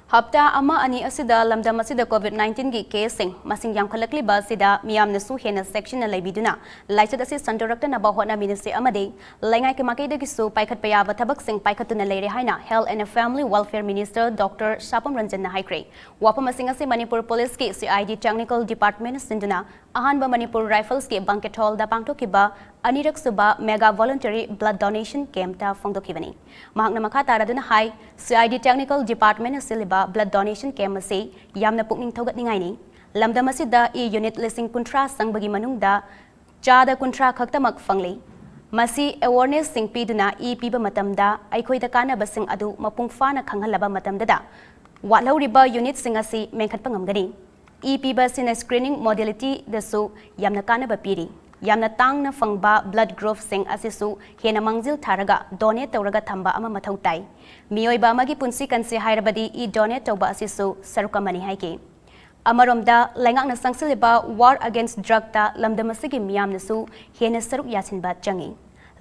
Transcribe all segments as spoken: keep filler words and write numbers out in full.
ꯍꯞꯇꯥ ꯑꯃ ꯑꯅꯤ ꯑꯁꯤꯗ ꯂꯝꯗꯝ ꯑꯁꯤꯗ COVID nineteen ꯒꯤ ꯀꯦꯁꯁꯤꯡ ꯃꯁꯤꯡ ꯌꯥꯝꯈꯠꯂꯛꯂꯤꯕ ꯑꯁꯤꯗ ꯃꯤꯌꯥꯝꯅꯁꯨ ꯍꯦꯟꯅ ꯆꯦꯛꯁꯤꯟꯅ ꯂꯩꯕꯤꯗꯨꯅ ꯂꯥꯏꯆꯠ ꯑꯁꯤ ꯁꯟꯗꯣꯔꯛꯇꯅꯕ ꯍꯣꯠꯅꯃꯤꯟꯅꯁꯤ ꯑꯃꯗꯤ ꯂꯩꯉꯥꯛꯀꯤ ꯃꯥꯏꯀꯩꯗꯒꯤꯁꯨ ꯄꯥꯏꯈꯠꯄ ꯌꯥꯕ ꯊꯕꯛꯁꯤꯡ ꯄꯥꯏꯈꯠꯇꯨꯅ ꯂꯩꯔꯦ ꯍꯥꯏꯅ Health and Family Welfare Minister Doctor ꯁꯥꯄꯝ ꯔꯟꯖꯟꯅ ꯍꯥꯏꯈ꯭ꯔꯦ꯫ ꯋꯥꯐꯝ ꯑꯁꯤꯡ ꯑꯁꯤ ꯃꯅꯤꯄꯨꯔ ꯄꯨꯂꯤꯁꯀꯤ C I D technical department ꯁꯤꯟꯗꯨꯅ ꯑꯍꯥꯟꯕ ꯃꯅꯤꯄꯨꯔ ꯔꯥꯏꯐꯜꯁꯀꯤ banquet hall ꯗ ꯄꯥꯡꯊꯣꯛꯈꯤꯕ ꯑꯅꯤꯔꯛꯁꯨꯕ mega voluntary blood donation camp ꯇ ꯐꯣꯡꯗꯣꯛꯈꯤꯕꯅꯤ꯫ ꯃꯍꯥꯛꯅ ꯃꯈꯥ ꯇꯥꯔꯗꯨꯅ ꯍꯥꯏ, C I D technical department ꯅ ꯁꯤꯜꯂꯤꯕ blood donation camp ꯑꯁꯤ ꯌꯥꯝꯅ ꯄꯨꯛꯅꯤꯡ ꯊꯧꯒꯠꯅꯤꯡꯉꯥꯏꯅꯤ꯫ ꯂꯝꯗꯝ ꯑꯁꯤꯗ E unit ꯂꯤꯁꯤꯡ ꯀꯨꯟꯊ꯭ꯔꯥ ꯆꯪꯕꯒꯤ ꯃꯅꯨꯡꯗ ꯆꯥꯗ ꯀꯨꯟꯊ꯭ꯔꯥ ꯈꯛꯇꯃꯛ ꯐꯪꯂꯤ꯫ ꯃꯁꯤ awareness ꯁꯤꯡ ꯄꯤꯗꯨꯅ E ꯄꯤꯕ ꯃꯇꯝꯗ ꯑꯩꯈꯣꯏꯗ ꯀꯥꯟꯅꯕꯁꯤꯡ ꯑꯗꯨ ꯃꯄꯨꯡ ꯐꯥꯅ ꯈꯪꯍꯜꯂꯕ ꯃꯇꯝꯗꯗ ꯋꯥꯠꯍꯧꯔꯤꯕ unit ꯁꯤꯡ ꯑꯁꯤ ꯃꯦꯟꯈꯠꯄ ꯉꯝꯒꯅꯤ꯫ E ꯄꯤꯕ ꯑꯁꯤꯅ screening modality ꯗꯁꯨ ꯌꯥꯝꯅ ꯀꯥꯟꯅꯕ ꯄꯤꯔꯤ꯫ ꯌꯥꯝꯅ ꯇꯥꯡꯅ ꯐꯪꯕ blood group ꯁꯤꯡ ꯑꯁꯤꯁꯨ ꯍꯦꯟꯅ ꯃꯥꯡꯖꯤꯜ ꯊꯥꯔꯒ donate ꯇꯧꯔꯒ ꯊꯝꯕ ꯑꯃ ꯃꯊꯧ ꯇꯥꯏ꯫ ꯃꯤꯑꯣꯏꯕ ꯑꯃꯒꯤ ꯄꯨꯟꯁꯤ ꯀꯟꯁꯤ ꯍꯥꯏꯔꯕꯗꯤ E donate ꯇꯧꯕ ꯑꯁꯤꯁꯨ ꯁꯔꯨꯛ ꯑꯃꯅꯤ ꯍꯥꯏꯈꯤ꯫ ꯑꯃꯔꯣꯝꯗ, ꯂꯩꯉꯥꯛꯅ ꯆꯪꯁꯤꯜꯂꯤꯕ war against drug ꯇ ꯂꯝꯗꯝ ꯑꯁꯤꯒꯤ ꯃꯤꯌꯥꯝꯅꯁꯨ ꯍꯦꯟꯅ ꯁꯔꯨꯛ ꯌꯥꯁꯤꯟꯕ ꯆꯪꯏ꯫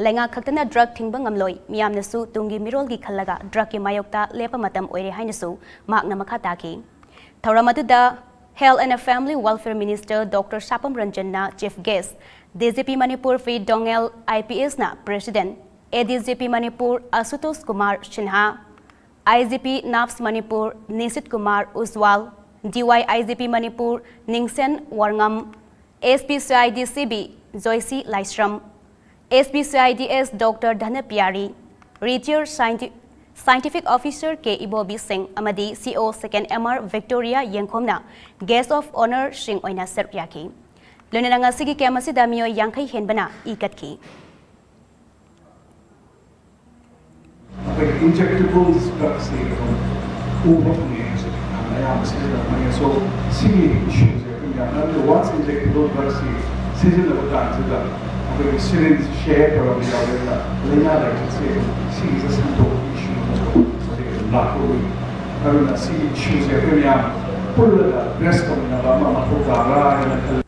ꯂꯩꯉꯥꯛ ꯈꯛꯇꯅ drug ꯊꯤꯡꯕ ꯉꯝꯂꯣꯏ, ꯃꯤꯌꯥꯝꯅꯁꯨ ꯇꯨꯡꯒꯤ ꯃꯤꯔꯣꯜꯒꯤ ꯈꯜꯂꯒ drug ꯀꯤ ꯃꯥꯌꯣꯛꯇ ꯂꯦꯞꯄ ꯃꯇꯝ ꯑꯣꯏꯔꯦ ꯍꯥꯏꯅꯁꯨ ꯃꯍꯥꯛꯅ ꯃꯈꯥ ꯇꯥꯈꯤ꯫ ꯊꯧꯔꯝ ꯑꯗꯨꯗ Health and Family Welfare Minister Doctor ꯁꯥꯄꯝ ꯔꯟꯖꯟꯅ chief guest, D G P Manipur P ꯗꯣꯉꯦꯜ I P S ꯅ president, A D G P Manipur ꯑꯁꯨꯇꯣꯁ Kumar Sinha, I G P NAPS Manipur ꯅꯤꯁꯤꯠ Kumar Ujjwal, D Y I G P Manipur ꯅꯤꯡꯁꯦꯟ ꯋꯥꯔꯉꯝ, S P C I D C B ꯖꯣꯏꯁꯤ Laishram, S P C I D S Doctor ꯙꯅꯄꯤꯌꯥꯔꯤ, retired scienti-, scientific officer K ꯏꯕꯣꯕꯤ ꯁꯤꯡ ꯑꯃꯗꯤ C O second M R Victoria ꯌꯦꯡꯈꯣꯝꯅ guest of honour ꯁꯤꯡ ꯑꯣꯏꯅ ꯁꯔꯨꯛ ꯌꯥꯈꯤ꯫ ꯂꯣꯏꯅꯅ ꯉꯁꯤꯒꯤ camp ꯑꯁꯤꯗ ꯃꯤꯑꯣꯏ ꯌꯥꯡꯈꯩ ꯍꯦꯟꯕꯅ ꯏ ꯀꯠꯈꯤ꯫ ꯑꯩꯈꯣꯏꯒꯤ injectable drugs ꯁꯤ ꯑꯗꯨꯝ ꯎꯕ ꯐꯪꯉꯦ ꯍꯧꯖꯤꯛ ꯌꯥꯝꯅ ꯑꯌꯥꯝꯕ ꯁꯤꯖꯤꯟꯅꯕ ꯐꯪꯉꯦ꯫ So ꯁꯤꯒꯤ issue ꯁꯦ ꯑꯩꯈꯣꯏ ꯌꯥꯝꯅ once injectable drugs ꯁꯤ ꯁꯤꯖꯤꯟꯅꯕ ꯀꯥꯟꯁꯤꯗ ꯑꯩꯈꯣꯏꯒꯤ syringe share ꯇꯧꯔꯝꯕ ꯌꯥꯎꯋꯦ, ꯂꯥꯏꯅꯥ ꯂꯥꯏꯆꯠꯁꯦ ꯁꯤꯒꯤꯁꯦ ꯁꯟꯗꯣꯛꯄ issue ꯑꯃ ꯍꯧꯖꯤꯛ ꯑꯗꯨꯝ ꯂꯥꯛꯄ ꯎꯏ꯫ ꯑꯗꯨꯅ ꯁꯤꯒꯤ issue ꯁꯦ ꯑꯩꯈꯣꯏ ꯃꯌꯥꯝ ꯄꯨꯜꯂꯒ address ꯇꯧꯃꯤꯟꯅꯕ ꯑꯃ ꯃꯊꯧ ꯇꯥꯕ꯭ꯔꯥ ꯍꯥꯏꯅ ꯈꯜꯂꯤ꯫